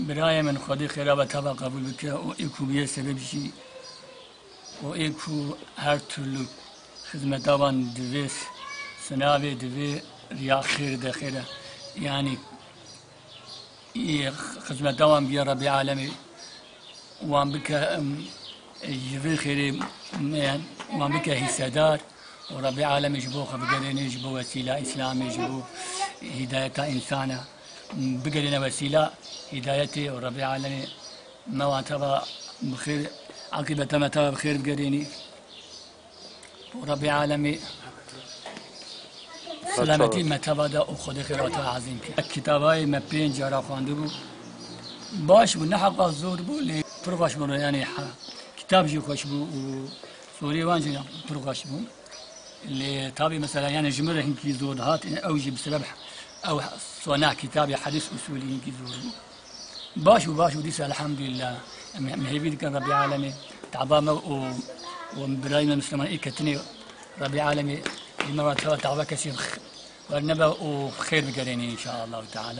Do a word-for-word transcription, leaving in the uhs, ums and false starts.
Birayê min, Xwedê xêra we teva qebûl bike û ê ku bûye sebeb jî û ê ku her türlü xizmeta wan divê sinavê, divê riya xêr de xêr e. Yanî ê xizmeta wan bûye Rebbê Alemê wan bike, em, ji vê xêrê me, wan bike hîsedar û Rebbê Alemê ji bo xwe bigerêne, ji bo wesîla Îslamê, ji bo hîdayeta însana bigerêne wesîla hîdayetê û Rebbê Alemê me wan teva bi xêr, aqîbeta me teva bi xêr bigerênî. Û Rebbê Alemê selametî me teva da û Xwedê xêrata ezîm kir. Kitavayê me pênc cara xwendibû. Baş bû, ne heqa zor bû, lê pir xweş bû, yanî ha, kitab jî xweş bû û zorê wan jî pir xweş bû. Lê tabî mesela, yanî ji min re hinkî zor dihat, ew jî bi sebeb ew sona kitabê hedîs usulî hinkî zor bû. Baş û baş û dîsa elhamdülillah. Em, em hêvî dikin Rebbê Alemê taba me û, û birayê me Misliman ê ketinê Rebbê Alemê ji me re taba kesî wernebe û xêr bigerêne înşaallahu teala.